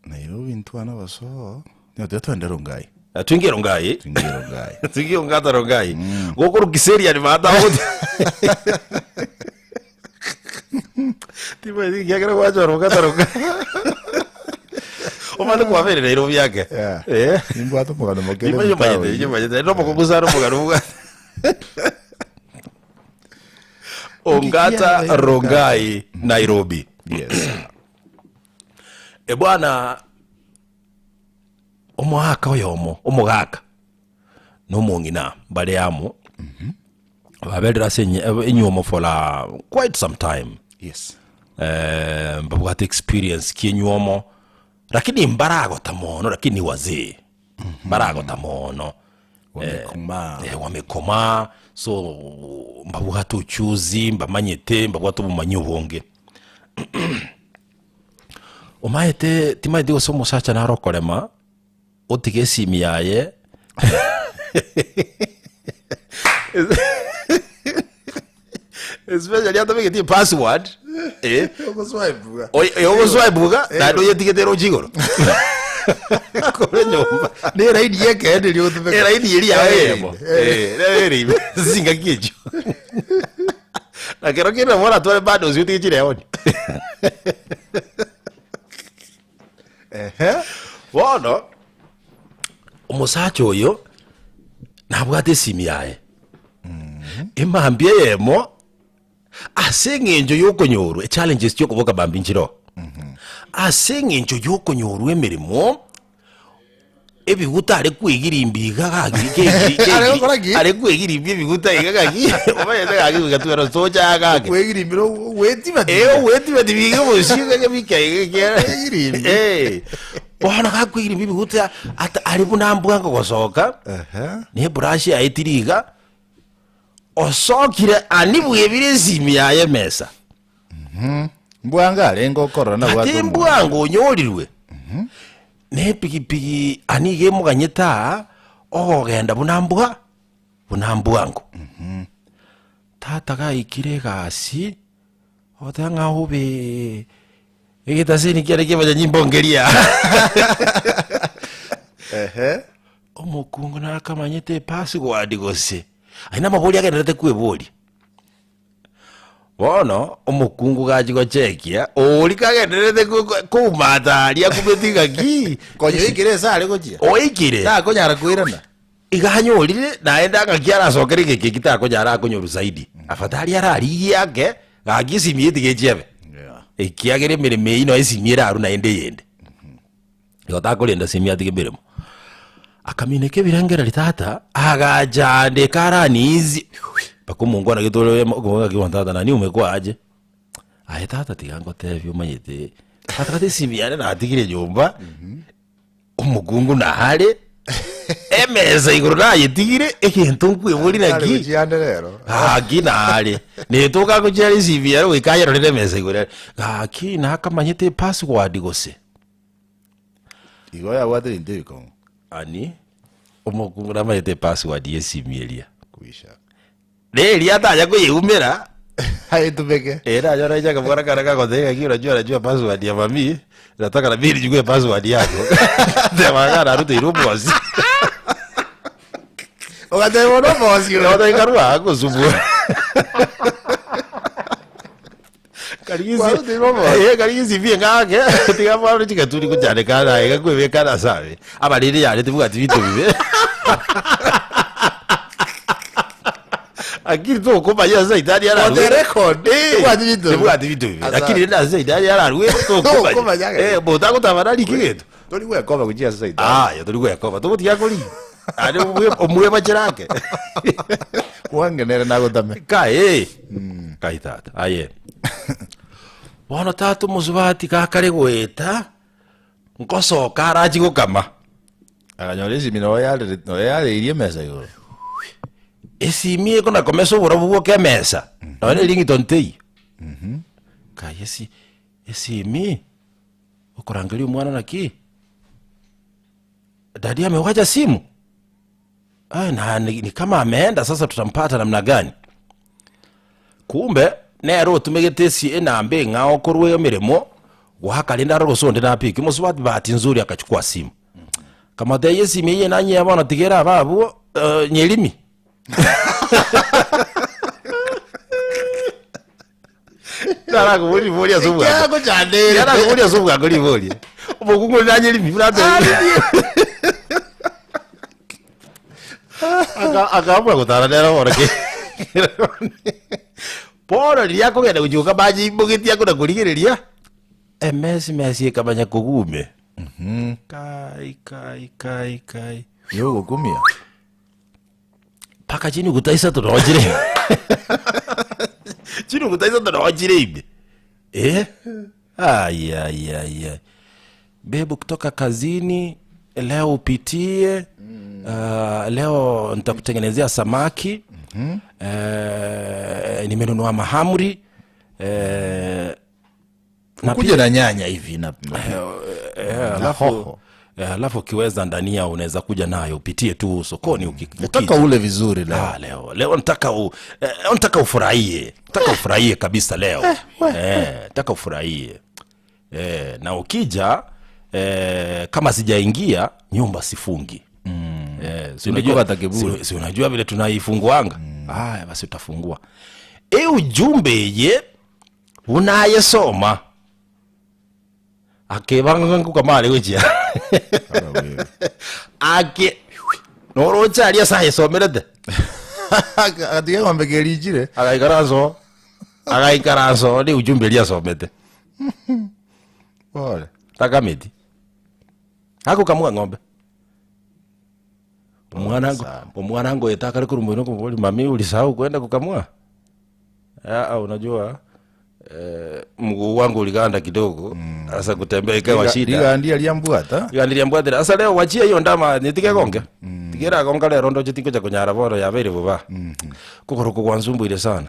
Nairobi ntwana baso. Ndio twende Rongai. Tuingie Rongai. Tuingie Rongai. Tuingie Ongata Rongai. Gokoro Kiseria ni baada wote. Tipo ni kia kwa Ongata Rongai. Omane kwa vere Nairobi yake. Yeah. Nimbwa tu mugano mokere Nimbwa mtawe. manyete, nimbwa manyete. No mokogusa no mugano mugano. Ongata Ngikia Rongai Nairobi. Yes. Bwana omwaka oyomo omogaka nomong'ina bare amo. Baberera ase enyuomo for a quite some time. Yes. Mbabwate experience kienyuomo lakini mbaragota mono lakini wazee. Mbaragota mono. Wamekomaa. Eh, wamekomaa so mbabwate uchuzi mbamanyete mbabwate obomanyi obonge omaete timaeti gose omosacha nare okorema otige esimi yaye especially atabegeti password eh ogoswipe iga naende oyetigete eroche igoro kore nyomba Ne eraini y'ekeene eria ogotumeka. eraini eria yaye eyemo Eh. Eh, ere ime chingaki echio na kero kende nabo oratware bundles otige chire on Ehe. Bono omosacha oyo nabwate esimi yaye emambia eyemo ase eng'encho yokonyorwa echallenges chiokoboka mambia nchiroo ase eng'encho yokonyorwa emeremo ebiguta are kwegirimbi iga gaki kegiri- Are kegiri- gokora ki? are kwegirimbi ebiguta iga gaki omanyete gaki bigatwera socha gake Kwegirimbira ogwetiba Eh, ogwetiba tibiga obosio gake bika iga kiara. Kwegirimbi. Eh. Bono gakwegirimbi ebiguta ata ari buna mbwango gosoka Ehe. ne ebrush yaye tiri iga osokire ani bwebire esimi yaye emesa. Mbwango arenge okorora nabwate Ate omonto. mbwango onyorirwe ne epigipigi ani iga emoganyete aa ogogenda buna mbwa buna mbwango. Tata gaikire egasi ogoteba ng'a obe egetaseni kiane kia abanyanyimbo nkeria Ehe. Omokungu nakamanyete epassword gose aye namabori agenderete kweboria. Bono omokungu gachia gochekia, oria kagendererete ko- ko- koumata aria akumeti ng'aki, Konya oikire ase are gochia. oikire Takonyara koirana. iga anyorire naende ng'aki arasokere egeka eki takonyara akonyorwa zaidi. Afadhali ararigie ake, gaki esimi eye tiga echiebe. Yeah. Ekiagera emeremo eyio noe esimi erarwe naende eyende. Igo takorenda simi atige emeremo. Akamineka ebirengererio tata, agachandeka araniisie, mpaka omongwana getore okomoboria ng'aki bono tata nani omekwa ache? Aye tata tiga ngotebie omanyete, tata gati esimi yane natigire nyomba, omokungu nare, emesa igoro nayetigire, egento nkweboria Are naki, gochia ande rero. gaki nare, netoka gochia are esimi yane goika ayerorere emesa igoro ere, gaki nakamanyete epassword gose. Igo yabwate ebinto ebikong'u. Ani omokungu namanyete epassword ya esimi eria. Kuisha. Neria atanya koyeumera Ayetumeke. ere anyore ache akabwara kare kagotebia ng'aki unajua najua password ya mami nataka na mimi nichukue password yako teba ng'a naruteire obosi Ogateba ono obosi oyo. Otaika agosumbua Kwarutire obosi. Karigisi bie ng'ake tiga bono chigaturi gochandeka naye gakwebeka na sabe abariri yare tibwati binto bibe lakini tokomanya ase saitani On the ararwe record, Eh, tibwati binto bibe. tibwati binto bibe Asa- lakini rende ase saitani ararwe Tokomanya tokomanya gaki. Eh, botagotaba nariki gento Tori gwekoba gochia ase saitani. aya tori gwekoba togotiga kori Aria omwebachere ake Kwangenere nagotame. Kai, kai tata, aye. Bono tata omosubati gakare goeta, nkosoka arachi gokama. Akanyora esimi nabo yarere nabo yareirie emesa igoro. Esimi ekona komesa oborabu bwoka emesa, nonya ne ringtone teiyo. Kai esi esimi, okorangeria omwana naki, daddy amewacha simu? Ah, na ni, ni kama ameenda sasa tutampata namna gani kumbe nere otumegete esi enamba eng'ao korwa emeremo goaka rende arore gose onde napike mosubati bahati nzuri akachukua simu kamotebia esimi eye nanyia bono tiga erabe abwo eh, nyerimi Narakoboria riboria ase obwango. Ekiagochandere. Narakoboria ase obwango riboria. Omokungu oria nanyerimi buna atebire. Aka- akaamua gotara nere bono ke- Bono riria akogenda gochioka mache imogeti akona korigereria, emesi mesi ekamanya kogume. Kai kai kai kai. Yogokumia. Mpaka chinuguta isato noo chire chinuguta isato noo chire ime eh? Ai, ai, ai, ai. Bebu kutoka kazini. Leo upitie leo nitakutengenezea samaki nimenunua mahamri na Kuja na nyanya hivi na, na alafu, hoho. Alafu ukiweza ndania unaweza kuja nayo upitie tu sokoni Nataka ule vizuri leo. Ah, leo leo nataka u, nataka ufurahie, nataka ufurahie kabisa leo, nataka ufurahie na ukija kama sijaingia nyumba sifungi. Si unajua, Nimekuwa kiburi. si unajua vile tunaifunguanga. Haya basi utafungua e ujumbe ye unayesoma akebanga nkukamale gochia ake norocha aria sayesomerete Atiga ng'ombe kerichire. Agaikaranso agaikaranso ni ujumbe ria asomete. Pole. Takamiti akukamua ng'ombe omwanangu sana. Omwanangu etakare kurumwino kumubori mami ulisahau kwenda kukamua. Ah, unajua mguu wangu uliganda kidogo, sasa kutembea ikawa shida. Rigandia riambwata. Igandiria mbwatire asa leo wachia iyo ndama nitige gonge tigera gonga lero ndoche tingocha kunyara boro yabeire buba kugoro kugwansumbuire sana.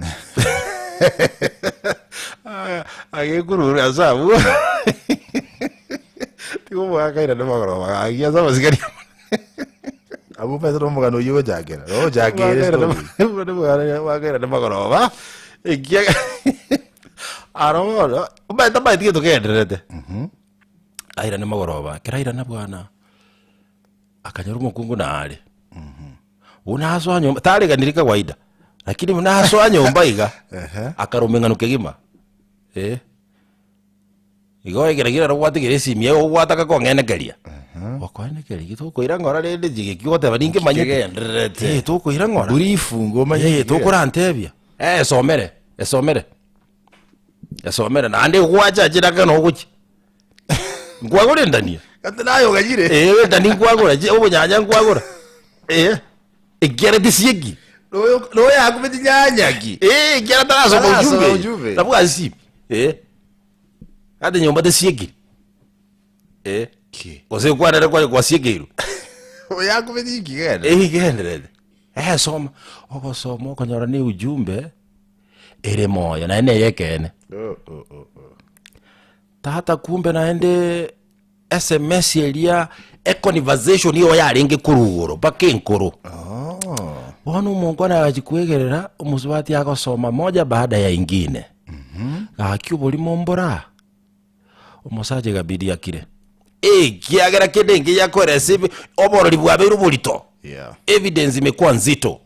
Agekurura asabu tigomwakaira nĩ magoro magagia asa masigari. Abu pesa no mugano uyu gochakera. No chakere story. Wakaira nĩ magoroba ikia arobono umaita maitige tukenderete aira nĩ magoroba kĩraira na bwana akanyora omokungu naare unasoa nyomba tariganiri kawaida lakini unasoa nyomba iga akarumeng'ano kegima igo egeregira rogwatigera esimi yago ogwataka kong'enekeria okwaenekeria gitukoira ng'ora rende jigeki ogoteba ninge manyete. Kigendererete. Tukoira ng'ora. Burifungo manye. Tukurantebia esomere esomere esomere naende gwacha chiraka nogochi nkwagora endania. Kate nayo gajire. Endani nkwagora obonyanya nkwagora ekiara tisieki. No yakubeti nyanya ki. Ekiara tarasoma Tarasoma ujumbe ujumbe. nabwa simu ate nyomba tesiekire Ki. gose kwanere kwa gwasiekeirwe. Yakubeti kigenda. Igenderete soma ogosoma okonyora ni ujumbe ere moyo naende eyekene. Oh oh oh. oh. Tata kumbe naende sms eria econversation iyo yarenge korugoro mpaka enkoro. Oh. Bono omonkwana agachikwegerera omosubati agosoma moja baada ya ingine gaki oborimo mbora omosacha egabidi akire ekiagera kende enke yakoeresa oborori bwabeire oborito. Evidence imekuwa nzito,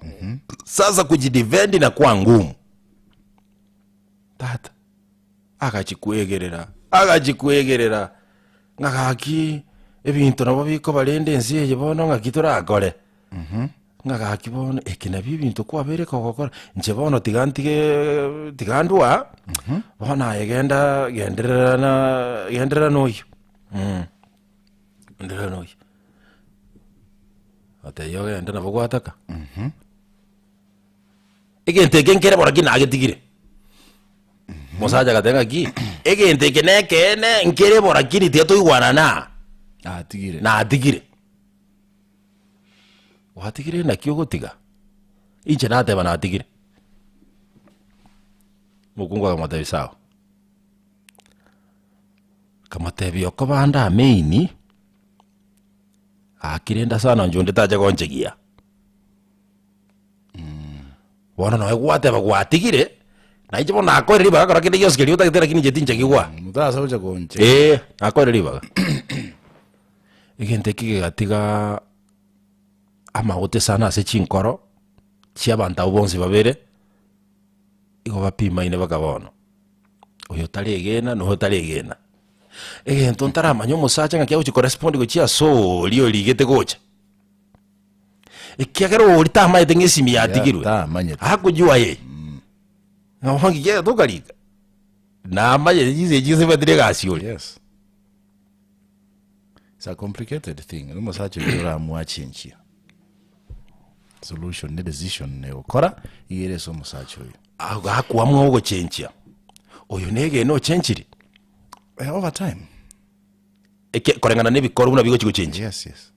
sasa kujidefend inakuwa ngumu. Tata agachikwegerera agachikwegerera ng'agaki ebinto nabo bikobarenda ensi eye bono ng'aki torakore ng'agaki bono eki nabio ebinto kwabeire kogokora inche bono tiga ntige tiga ndwa bono aye genda genderera na genderera noyio. Genderera noyio otebia ogende nabo gwataka egento eke nkere bono ki nagetigire mosacha agateba ng'aki egento eke na ekeene nkere bono lakini tiga toigwanana. Atigire. Natigire gwatigire naki ogotiga inche nateba natigire mokungu akamotebia sawa akamotebia okobanda ameini akirenda sana inche onde tacha gonchegia bono noe gwateba gwatigire na inche bono nakorire ribaga kora kende gionsi keria otagete lakini inche tinchegigwa. Mutasa gocha konche. Nakorire ribaga egento eki gegatiga amagote sana ase chinkoro chia abanto abwo bonsi babere igo bapimaine baka bono oyo taregena na oyo taregena egento ntaramanya omosacha ng'aki agochi korespond gochia ase oria origete gocha ekiagera oria tamaete ng'a esimi yatigirwe. Tamanyete. Akojua yeye ng'a bono ng'iki tokarika namanyete chinsa echi nsebwatire egasi oria. Yes. It's a complicated thing. Nomosacha oyo oramwachenchia. Solution ne decision negokora igere ase omosacha oyo. Gakwamua ogochenchia oyo negene ochenchiri. Over time. Eke koreng'ana na ebikoro buna bigochi gochenji. Yes, yes.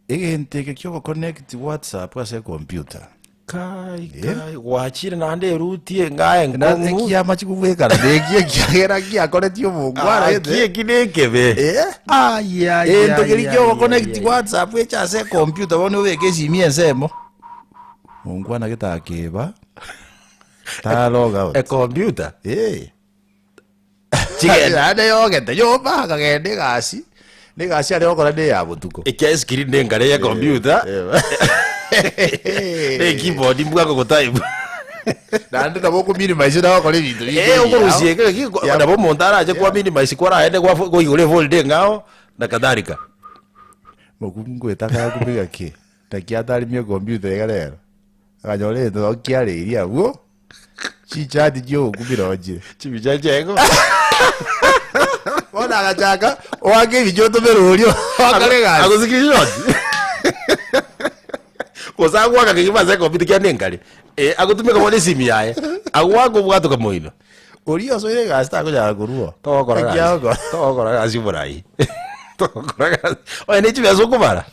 Egento eke kiogoconnect WhatsApp ase ecomputer. Kai, kai, gwachire naende eruti eng'ae enkong'u. Ekiama chikobwekana na eki ekiagera giakoretie omongwana Ah, gete. ki eki nekebe. Eh? Ai, ai, Egento ai, keria ai, kiogoconnect ai, ai. WhatsApp eche ase ecomputer bono obeke esimi ensemo. Mongwana getakeba ta log out. Ecomputer? Eh. Chigenda. Naende yogete nyomba akagenda egasi, na egasi are gokora ne ya botuko. Ekia escreen ne engare ya computer. Ne keyboard mbwango gotype. Naende nabo okominimize na gokora ebinto binde Eh, okorusia ebiao. ekero ki nabo omonto arache kwa minimize kwaraende gwa koigora efolder eng'ao na kadhalika. Mokungu ngoetaka akumbe gaki, naki atarimia ecomputer iga rero, akanyora egento nabo kiareirie abwo. Chichati chiogokumira ochire. Chibicha chiaye Bono agachaka oake ebicha otomere oria okore egasi. Ako screenshot. Gose agoaka kegima ase ecomputer kiane enkare. Eh, agotumeka bono esimi yaye. Agoaka obwatoka moino. Oria osoire egasi takonyara korwa oo. Togokora Naki gasi. agokora? Togokora gasi oborai. Togokora gasi. Oye ne chibesa okobara.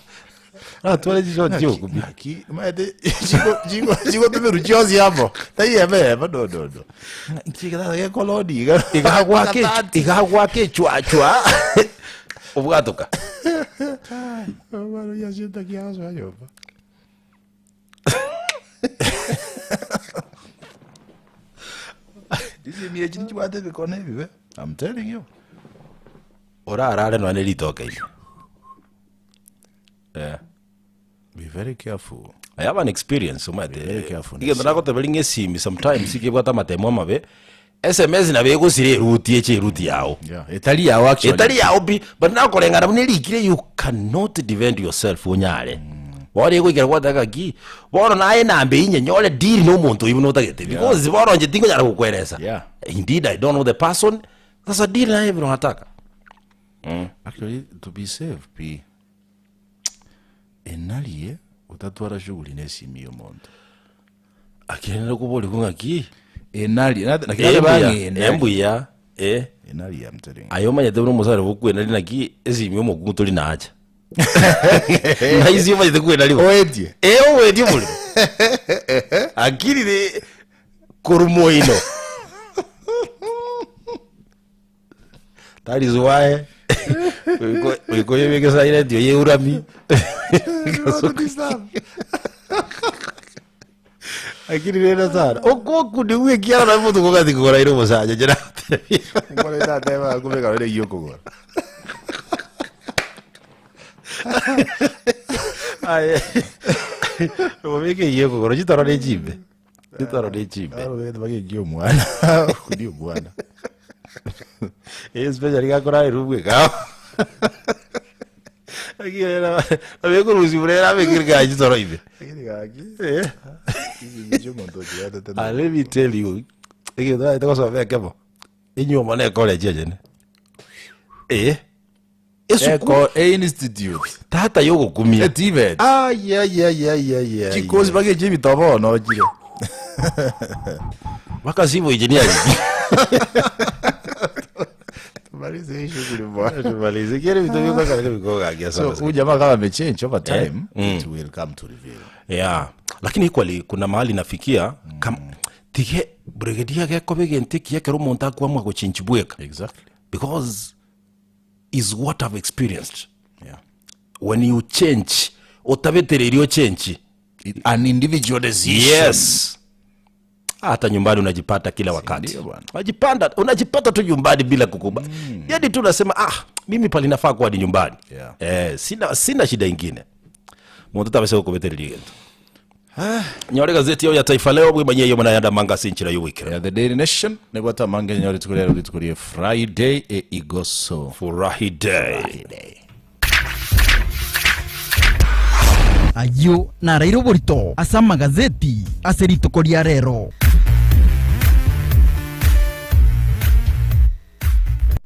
Natware chishoti chiokumia. Naki, omanyete chiko- chiko- chigotumerwa chionsi amo, tari ebe ebe no no no. Nki egetanda gekolodi iga. Iga agwaka echu- iga agwaka echwachwa obwatoka. Omwana oyio ase ntaki agosoa nyomba. Chisemi echi nchibwate ebikone ebibe, I'm telling you. Orarare nonya ne ritoke ime. Eh. Be very careful. I have an experience omanyete Be very careful egento nagoteberia ng'a esimi sometimes iga ebwate amatemo amabe sms nabo egosira eruti eche eruti yago Yeah. Etari yao actually. etari yao pi but nakoreng'ana buna erikire you cannot defend yourself onyare bono egoikera gwateba ng'aki bono naye enamba eywo nyenyore deal na omonto oywo buna otagete because bono inche tingonyara gokweresa Yeah. indeed I don't know the person sasa deal naye vile unataka Actually, to be safe, pi enarie otatwara shughuli na esimi ya omonto. Akenene koborigwa ng'aki? Enarie, naki naki Embuya, bang'e enarie. embuya, eh. Enarie, I'm telling you. Aye omanyete buna omosare bokwenari naki esimi omokungu tori nacha. Naisi omanyete kwenari bo. Oetie. Eh, oetie omorero. Akiri re korwa moino. That is why goika oyebeke silent oyeurami. Lakini rero sana okoku nigwe ekiara na omonto gogati kogora ire omosacha inche nagotebia. Omwana tateba akobeka rore eyio okogora. Aye obeke eyio okogora chitoro ne chimbe chitoro ne chimbe. Arobegete bageki omwana okudi omwana. Especially gakorarerwa bweka abekorusia buna abekire gaki chitoro ime. Lakini gaki Eh. chisemi chia omonto ochiretete Ah, let me tell you egento naete gosoma ekemo enyiomo na ecollege enyene eh esukuru Eco e institute tata yogokumia E TVET. Ai, ai, ai, ai, ai, ai, Chikosi ai. bageche ebitobo bono ochire. Mpaka civil engineering. Tumalize hii shughuli bwana. Tumalize kile vitu viko katika viko So huyu jamaa kama amechange over time it will come to reveal. Yeah. Lakini equally kuna mahali nafikia kam, tige brigadier gekoba egento ekiya ekero omonto akwamua gochinchi bweka. Exactly. Because is what I've experienced. Yeah. When you change, otabetereirie ochenchi. An individual decision. Yes. Hata nyumbani unajipata kila wakati. ndio bwana. Unajipanda, unajipata tu nyumbani bila kukuba. Yaani tu unasema ah, mimi pale nafaa kuwa ni nyumbani. Yeah. Eh, sina sina shida ingine. Muntu tabese kubetereria egento. Nyore gazeti yao ya Taifa Leo bwimanyie yo manayanda manga sinchira yo wikira. Yeah, the Daily Nation nebwata mange nyore rituko rero rituko rie Friday e igoso. Furahi day. Friday. Ayio naraire oborito ase amagazeti ase rituko ria rero.